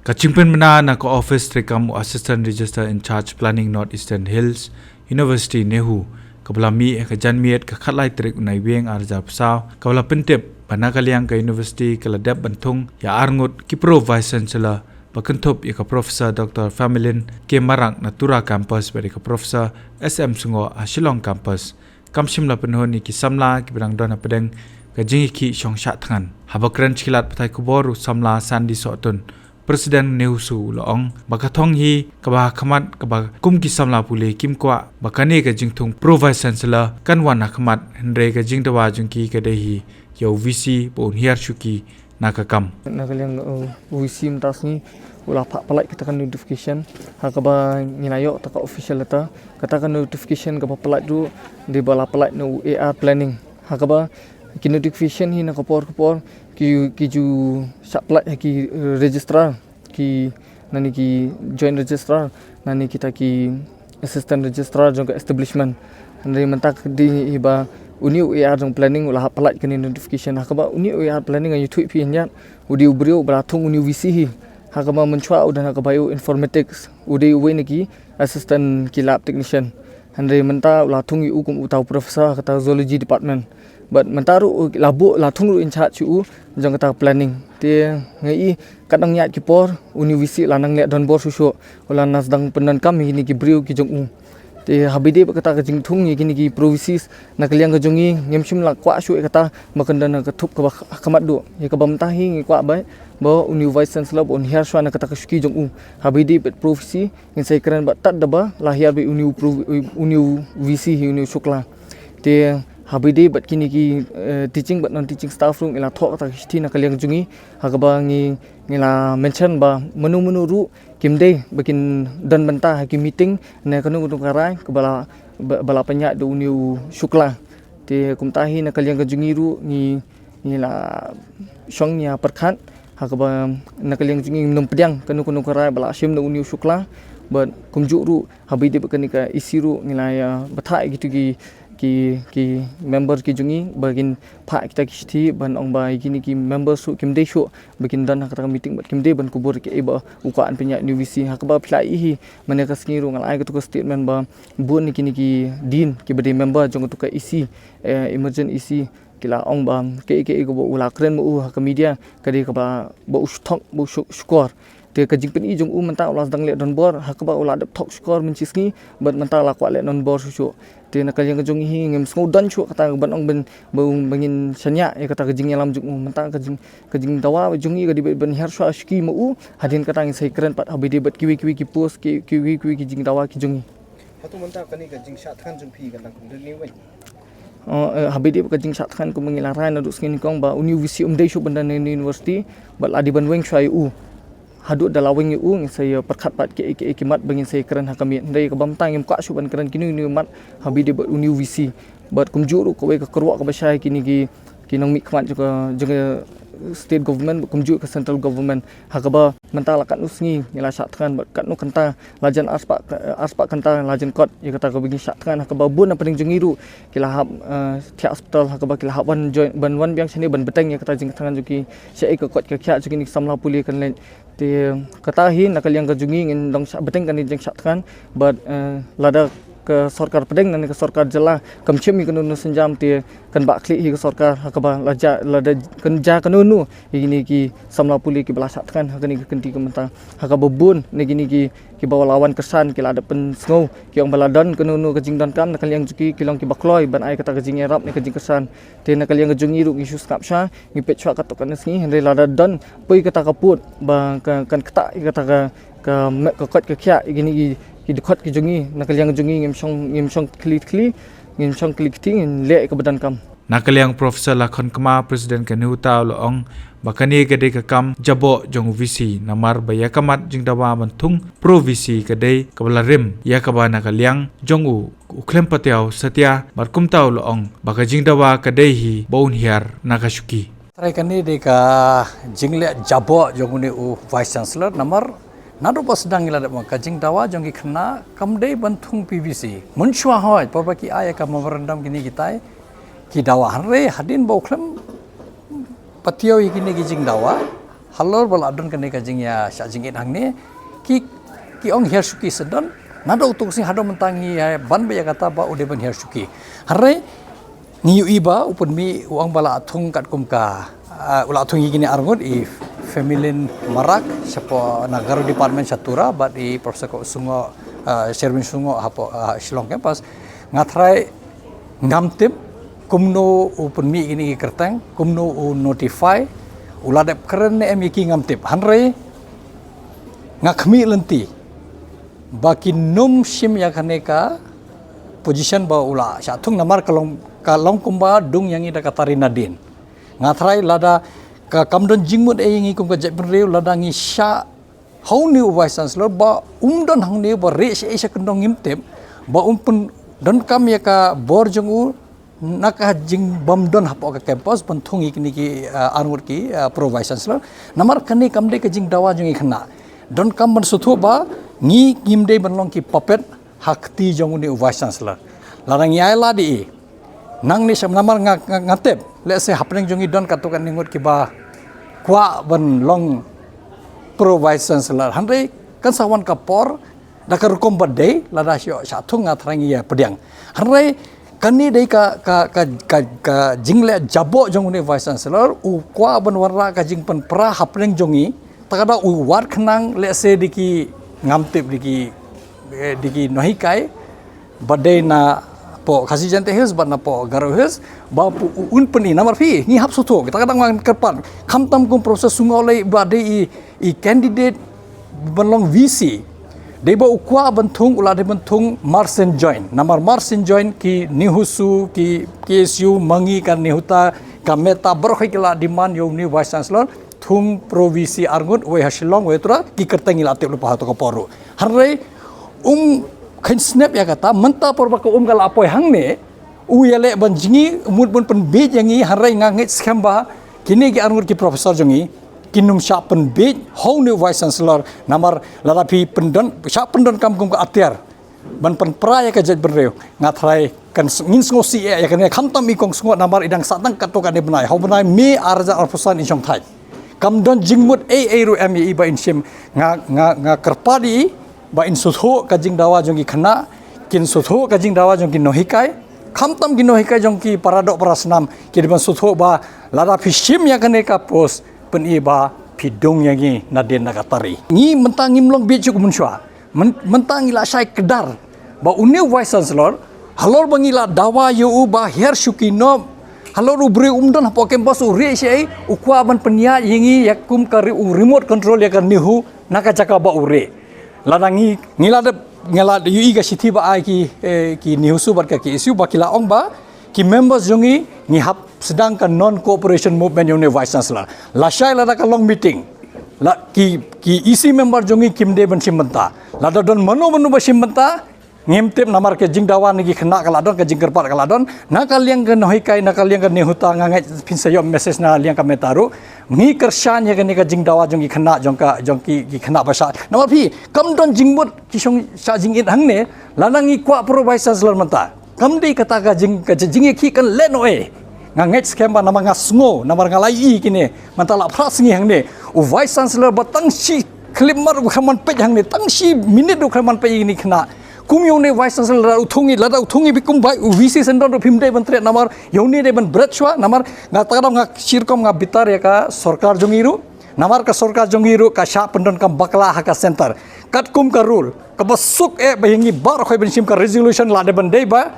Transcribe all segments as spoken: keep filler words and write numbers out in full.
Ka jingpynbna na ka office treikam u Assistant Registrar in Charge Planning North Eastern Hills University NEHU, kaba la mih ha ka janmiet ka khatlai tarik u Naiwieng ar hajar arphew, kaba la pyntip ba na ka liang ka university ka la dep ban thung ïa arngut ki Pro Vice Chancellor, ba kynthup ïa ka Professor Doctor Familin K Marak na Tura Campus bad ïa ka Professor S M Shngoh ha Shillong Campus. Kam shym la pynhun ïa ki samla kiba dang don hapdeng ka jingïakhih shong shah thngan. Haba kren sha ki lad pathai khubor, u samla Sandy Sohtun, President NEHUSU, u la ong ba ka thong hi kaba ha khmat kaba kum ki samla pule kim kwah ba kane ka jingthung Pro Vice Chancellor kan wan ha khmat, hynrei ka jingdawa jong ki ka dei hi ïa u VC ba un hiar shuki na ka kam. Na ka liang, uh, u VC mynta ka sngi u la phah pyllait kata ka notification ha kaba ngi la ïoh kata ka official letter. Kata ka notification kaba pyllait ruh dei ba la pyllait na u AR Planning. Ha kaba ki notification hi na ka por ka por ki, ki ju shah pyllait ha ki, uh, registrar, ki, nangne ki Joint Registrar, nangne kita ki Assistant Registrar jong ka establishment. Hynrei mynta ka dei hi ba une u AR jong Planning u la hap pyllait kane notification. Ha kaba une u AR Planning, ngan ïathuh ïa phi hynñiat, u dei u briew ba la thung une u VC hi. Ha kaba mynshuwa u don ha ka Bioinformatics, u dei uwei na ki assistant ki lab technician. Hynrei mynta u la thung ïa u kum uta u professor ha kata Zoology Department. Bad mynta ruh u la buh, la thung ruh in charge ïa u jong kata Planning. Te nga i katno ngiat ki por une u VC u la nang leh donbor shuh shuh, u la nang sdang pyndonkam ïa kine ki briew ki jong u. Te haba ïadei bad kata ka jingthung ïa kine ki Pro VCs, na ka liang ka jong ngi ngim shym la kwah shuh ïa kata ba kan don ha ka thup kaba ha khmat duh. Ïa kaba mynta hi ngi kwah beit ba une u Vice Chancellor ba un hiar shuwa na kata ka shuki jong u. Haba ïadei bad Pro VC, ngin sa ïakren bad tad da ba la hiar beit une u Pro, une u VC hi, une u Shukla. Te haba ïadei bad kine ki, eh, teaching bad non teaching staff ruh ngi la thoh kata ka shithi na ka liang jong ngi, ha kaba ngi, ngi la mention ba mano mano ruh kim dei ba kin don bynta ha ki meeting ne kano kano ka rai kaba la, ba, ba la pynïaid da une u Shukla. Te kumta hi na ka liang ka jong ngi ruh ngi, ngi la shong ïa pyrkhat ha kaba na ka liang jong ngi ngim pdiang kano kano ka rai ba la shim na une u Shukla. Bad kumjuh ruh haba ïadei bad kane ka EC ruh ngi la ïa batai ïa kitu ki, ki, ki member ki jong ngi ba kin phah kita ki shithi ban ong ba ïa kine ki member ruh kim dei shuh ba kin don ha kata ka meeting bad kim dei ban kubur ïa kaei ba u kwah ban pynïaid une u VC. Ha kaba phi la i hi mynne ka sngi ruh nga la ai katu ka statement ba bun na kine ki dean kiba dei member jong katu ka EC, eh, emergent EC, ki la ong ba kaei kaei kaba u la kren ma u ha ka media ka dei kaba, ba u shu thok, ba u shu, shukor. Te ka jingpyni jong u mynta u la sdang leh donbor ha kaba u la dep thok shukor mynshisngi bad mynta u la kwah leh donbor shuh shuh. Te na ka liang ka jong ngi hi ngim sngew don shuh kata ban ong ban, ba, ba ngin shaniah ïa kata ka jingïalam jong u. Mynta ka jing, ka jingdawa jong ngi ka dei ban hiar shuwa shuki ma u. Hadien kata ngin sa ïakren pat haba ïadei bad kiwei kiwei ki post, ki, kiwei kiwei ki jingdawa ki jong ngi. Hato mynta kane ka jingshah thngan jong phi ka dang kumne ne wei? Oh, eh, haba ïadei bad ka jingshah thngan kumba ngi la rai naduh sngi nyngkong ba une u VC um dei shuh ban don ha une u university bad la dei ban weng shuwa ïa u. Haduh da la weng ïa u ngin sa ïa pyrkhat pat kiei kiei ki mat ba ngin sa ïakren ha ka miet. Hynrei kaba mynta ngim kwah shuh ban kren kino kino ki mat haba ïadei bad une u VC. Bad kumjuh ruh kawei ka kyrwoh kaba shai kine ki, ki nongmihkhmat jong ka, jong ka state government, kumjuh ka central government. Ha kaba mynta la katno sngi ngi la shah thngan bad katno kynta, la jan arspah, arspah kynta la jan kot ïa kata kaba ngi shah thngan. Ha kaba bun na pdeng jong ngi ruh ki la hap, eh, thiah hospital, ha kaba ki la hap wan join, ban wan biang shane ban bteng ïa kata jingthngan jong ki, shaei ka koit ka khiah jong kine ki samla pule kan leit. Te kata hi na ka liang ka jong ngi ngin dang shah bteng kane ka jingshah thngan bad, eh, lada ka sorkar pdeng ne ka sorkar jylla kam shim ïa kano kano sienjam te kan bah khlieh hi ka sorkar ha kaba la jia, lada kan jia kano kano ïa kine ki samla pule kiba la shah thngan ha kane ka kynti ka mynta. Ha kaba bun na kine ki, kiba la wan kyrshan ki la dep pynsngew, ki ong ba la don kano kano ka jingdonkam na ka liang jong ki, ki long kiba kloi ban ai kata ka jingïarap ne ka jingkyrshan. Te na ka liang ka jong ngi ruh ngi shu sngap shuwa, ngi peit shuwa katto katne sngi, hynrei lada don poi kata ka pud ba ka, kan ktah ïa kata ka, ka meh ka koit ka khiah ïa kine ki, ki dkhot ki jong ngi, na ka liang ka jong ngi ngim shong, ngim shong khlieh khlieh, ngim shong khlieh khlieh, ngin leh ïa kaba donkam. Na ka liang Professor Lakhon Kma, President ka NEHUTA, u la ong ba kane ka dei ka kam jaboh jong u VC namar ba ïa ka mat jingdawa ban thung Pro VC ka dei kaba la rim ïa kaba na ka liang jong u, u khlem patiaw satia, bad kumta u la ong ba ka jingdawa ka dei hi ba un hiar na ka shuki. Trai kane dei ka jingleh jaboh jong une u Vice Chancellor namar naduh ba sdang ngi la dep ong ka jingdawa jong ki khynnah kam dei ban thung PVC. Mynshuwa hoi por ba ki ai ïa ka memorandum kine kitai ki dawa, hynrei hadien ba u khlem patiaw ïa kine ki jingdawa, Halor ba la don kane ka jingïashah jingit hangne, ki, ki ong hiar shuki syndon, naduh u Tuksing haduh mynta ngi ïa ban beit ïa kata ba u dei ban hiar shuki. Hynrei ngi ïohi ba u pynmih u ong ba la thung katkum ka, ah, u la thung ïa kine arngut, i Femelin Marak shapoh na Garo Department sha Tura bad i Professor Shuhngoh, ah, Sherwin Shuhngoh hapoh, ah, Shillong campus. Nga tharai ngam tip kumno u pynmih kine ki kyrteng, kumno u notify, u la dep kren ne em ïa ki ngam tip. Hynrei nga khmih lynti ba kin ym shim ïa kane ka position ba u la shah thung, namar ka long, ka long kumba dung ïa ngi da ka tari nadien. Nga tharai lada ka kam don jingmut ei ïa ngi kum ka jaitbynriew lada ngi shah ha une u Vice Chancellor ba um don hangne ba rieh shaei sha kyndong ngim tip, ba um pyndonkam ïa ka bor jong u na ka jingbym don hapoh ka campus ban thung ïa kine ki, ah, arngut ki, ah, Pro Vice Chancellor. Namar kane kam dei ka jingdawa jong ngi khynnah. Donkam ban sngewthuh ba ngi ngim dei ban long ki puppet ha kti jong une u Vice Chancellor. Lada ngi ai lad ïa i, nangne sha namar nga, nga, nga tip, let's say hapdeng jong ngi don katto katne ngut kiba kwah ban long Pro Vice Chancellor. Hynrei kan sa wan ka por da ka rukom ba dei, lada shu shah thung nga tharai ngi ïa pdiang. Hynrei kane dei ka, ka, ka, ka, ka jingleh jaboh jong une Vice Chancellor, u kwah ban wanrah ka jingpynpra hapdeng jong ngi, ta ka da u wad khnang, let's say, da ki, ngam tip, da ki, eh, da ki nonghikai ba dei napoh Khasi Jaintia Hills bad napoh Garo Hills, ba u, u, un pyni, namar phi, ngi hap sngewthuh, ta ka da nga kyrpad, khamtam kum Professor Shuhngoh lei ba dei i, i candidate ban long V C. Dei ba u kwah ban thung, u la dei ban thung March and Joint. Namar March and Joint ki NEHUSU, ki K S U, ma ngi ka NEHUTA, ka MEHTA, baroh ki la demand ïa une Vice Chancellor thung Pro V C arngut, wei ha Shillong, wei Tura, ki kyrteng ngi la tip lypa ha kato ka por ruh. Hynrei um kheiñ snep ïa kata, mynta por ba ka um ka la poi hangne, u ïaleh ban jngi, mut ban pynbiej ïa ngi, hynrei nga ngeit skhem ba kine ki arngut ki professor jong ngi kin ym shah pynbiej ha une u Vice Chancellor, namar lada phi pyndon, shah pyndonkam kum ka atiar ban pynpra ïa ka jaitbynriew, nga tharai kan s-, ngin sngewsih ïa kane, khamtam i Kong Shuhngoh, namar i dang sah tang katto katne bnai, ha u bnai May arhajar arphew san in shong thait. Kam don jingmut ei ei ruh em ïa i ba in shim. Nga, nga, nga kyrpad ïa i ba in sngewthuh ka jingdawa jong ki khynnah, kin sngewthuh ka jingdawa jong ki nonghikai, khamtam ki nonghikai jong ki para doh para snam, ki dei ban sngewthuh ba lada phi shim ïa kane ka post, pyni ba phi dung ïa ngi nadien na ka tari. Ngi mynta ngim long bieit shuh kum mynshuwa. Myn-, mynta ngi la shai kdar ba une u Vice Chancellor, halor ba ngi la dawa ïa u ba hiar shuki noh, halor u briew um don hapoh campus, u rieh shaei, u kwah ban pynïaid ïa ngi ïa kum ka re-, u remote control ïa ka NEHU na ka jaka ba u rieh. Lada ngi, ngi la dep, ngi la ïohi ka shithi ba ai ki, eh, ki NEHUSU bad ka K S U ba ki la ong ba ki members jong ngi, ngi hap sdang ka non cooperation movement ïa une u Vice Chancellor. Lashai lada ka long meeting, la ki, ki E C member jong ngi kim dei ban shim bynta. Lada don mano mano ba shim bynta, ngim tip, namar ka jingdawa na ki khynnah ka la don, ka jingkyrpad ka la don. Na ka liang ka nonghikai, na ka liang ka NEHUTA, nga ngeit phin sa ïoh message na liang ka MEHTA ruh. Ngi kyrshan ïa kane ka jingdawa jong ki khynnah, jong ka, jong ki, ki khynnah ba shah. Namar phi, kam don jingmut ki shong shah jingit hangne, lada ngi kwah Pro Vice Chancellor mynta. Kam dei kata ka jing, ka jingïakhih kan leh noh ei. Nga ngeit skhem ba namar nga sngew, namar nga la ïohi kine, mynta la phra sngi hangne. U Vice Chancellor ba tang shi khyllipmat ruh u khlem man peit hangne, tang shi minit ruh u khlem man peit ïa kine ki khynnah. Kum ïa une Vice Chancellor lada u thung ïa, lada u thung ïa phi kum bai, u V C syndon ruh phim dei ban treh, namar ïa une dei ban bret shuwa, namar nga ta ka daw nga shi rukom nga bitar ïa ka sorkar jong ngi ruh. Namar ka sorkar jong ngi ruh ka shah pyndonkam bakla ha ka center. Katkum ka rule, kaba suk eh ba ïa ngi baroh khoit ban shim, ka resolution la dei ban dei ba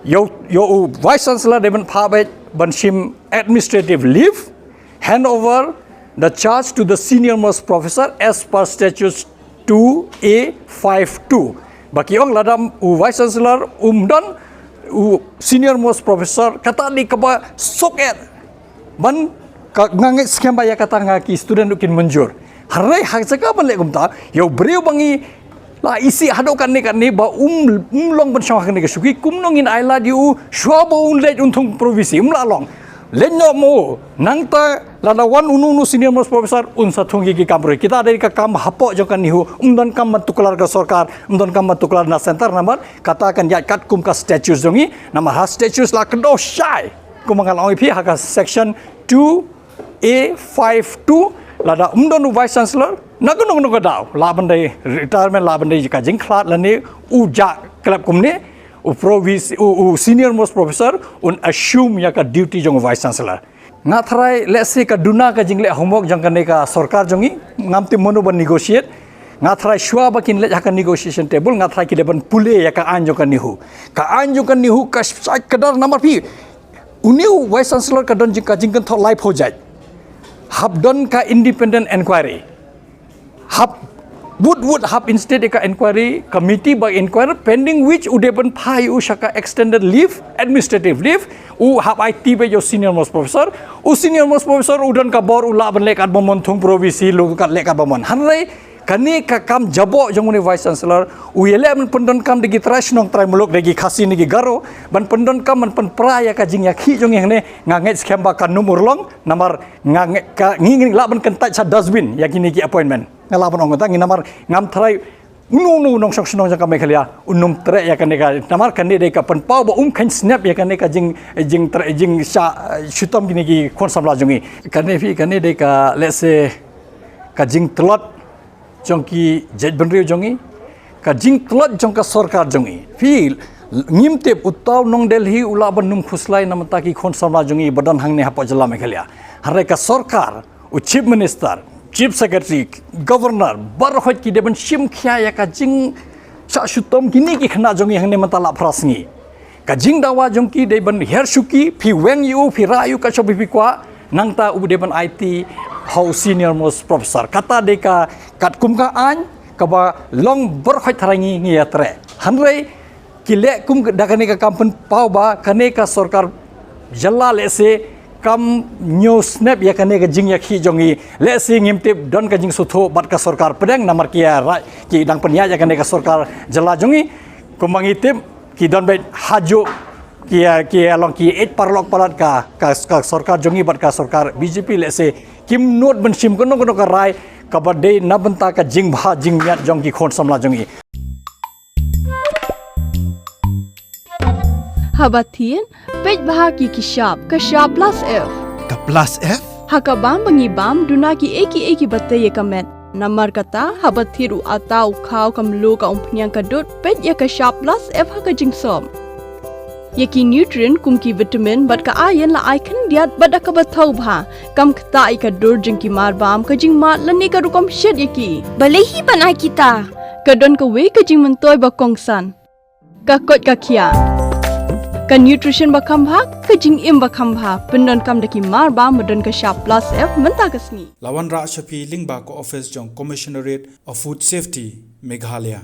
ïa u, ïa u Vice Chancellor dei ban phah beit ban shim administrative leave, hand over the charge to the senior most professor as per statutes two A five two. Ba ki ong lada u Vice Chancellor um don, u senior most professor, kata dei kaba suk eh. Ban ka, nga ngeit skhem ba ïa kata nga ki student ruh kin mynjur. Hynrei ha ka jaka ban leh kumta, ïa u briew ba ngi la isih haduh katne katne ba um, um long ban shong ha kane ka shuki, kumno ngin ai lad ïa u shuwa ba un leit un thung Pro V C, um lah long. Leit noh mo, nangta lada wan uno uno senior most professor un sa thung ïa ki kam briew. Kita dei ka kam hapoh jong ka NEHU, um donkam ban tuklar ka sorkar, um donkam ban tuklar na center, namar kata kan ïaid katkum ka statutes jong ngi, namar ha statutes la kdew shai. Kumba nga la ong ïa phi ha ka section two A five two, Lada um don u Vice Chancellor, na kano kano ka daw, lah ban dei retirement, lah ban dei ka jingkhlad lane u jah klep kumne, u provis-, u, u senior most professor un assume ïa ka duty jong u Vice Chancellor. Nga tharai, let's say, ka duna ka jingleh homework jong kane ka sorkar jong ngi, ngam tip mano ban negotiate. Nga tharai shuwa ba kin leit ha ka negotiation table, nga tharai ki dei ban pule ïa ka aiñ jong ka NEHU. Ka aiñ jong ka NEHU ka shai kdar namar phi. Une u Vice Chancellor ka don jing-, ka jingkynthoh laiphew jait. Hap don ka independent inquiry. Hap, would, would hap instate ka inquiry committee ba inquire, pending which u dei ban phah ïa u sha ka extended leave, administrative leave, u hap aiti beit ïa u senior most professor, u senior most professor u don ka bor u lah ban leh katba mon, thung provisor leh katba mon. Hynrei kane ka kam jaboh jong une Vice Chancellor, u ïaleh ban pyndonkam da ki trai shnong trai muluk, da ki Khasi ne ki Garo, ban pyndonkam, ban pynpra ïa ka jingïakhih jong ngi hangne, nga ngeit skhem ba kan ym urlong, namar nga nge-, ka, ngi, ngi lah ban kyntait sha dustbin ïa kine ki appointment. Nga lah ban ong kata, ngi namar ngam tharai uno uno u nongshong shnong jong ka Meghalaya un ym treh ïa kane ka, namar kane dei ka pynpaw ba um kheiñ snep ïa kane ka jing, jingtreh, jingshah, eh, shitom kine ki khun samla jong ngi. Kane phi, kane dei ka, let's say, ka jingtlot jong ki jaitbynriew jong ngi, ka jingtlot jong ka sorkar jong ngi. Phi, ngim tip uta u nong Delhi u lah ban ym khuslai namar ta ki khun samla jong ngi ba don hangne hapoh jylla Meghalaya. Hynrei ka sorkar, u Chief Minister, Chief Secretary, Governor, baroh ki dei ban shim khia ïa ka jingshah shitom kine ki khynnah jong ngi hangne mynta la phra sngi. Ka jingdawa jong ki dei ban hiar shuki, phi weng ïa u, phi rah ïa u, ka shop phi kwah, nangta u dei ban aiti ha u senior most professor. Kata dei ka katkum ka aiñ, kaba long baroh tharai ngi, ngi ïatreh. Hynrei ki leh kum da kane ka kam pynpaw ba kane ka sorkar jylla, let's say, kam ñiew snep ïa kane ka jingïakhih jong ngi. Let's say, ngim tip don ka jingsngewthuh bad ka sorkar pdeng namar ki ïa ra-, ki dang pynïaid ïa kane ka sorkar jylla jong ngi. Kumba ngi tip, ki don beit hajuh, ki ïa, ki ïa long ki ïeit paralok palat ka, ka, ka sorkar jong ngi bad ka sorkar B J P, let's say, kim nud ban shim kano kano ka rai kaba dei na bynta ka jingbha jingmiat jong ki khun samla jong ngi. Haba thied, peit bha ki ki shap, ka shap plus F. Ka plus F? Ha ka bam ba ngi bam, duna kiei kiei kiba tei ïa ka met. Namar kata, haba thied u atta, u khaw, ka mluh, ka umphniang, ka dud, peit ïa ka shap plus F ha ka jingsop. Ïa ki nutrient kum ki vitamin bad ka iron la ai khyndiat bad da kaba thaw bha. Kam ktah ïa ka dur jong ki mar bam, ka jingmad lane ka rukom shet ïa ki. Balei hi ban ai kita? Ka don kawei ka jingmyntoi ba kongsan. Ka koit ka khiah. Ka nutrition ba kham bha, ka jingim ba kham bha. Pyndonkam da ki mar bam ba don ka shap plus F mynta ka sngi. La wanrah sha phi lyngba ka office jong Commissionerate of Food Safety, Meghalaya.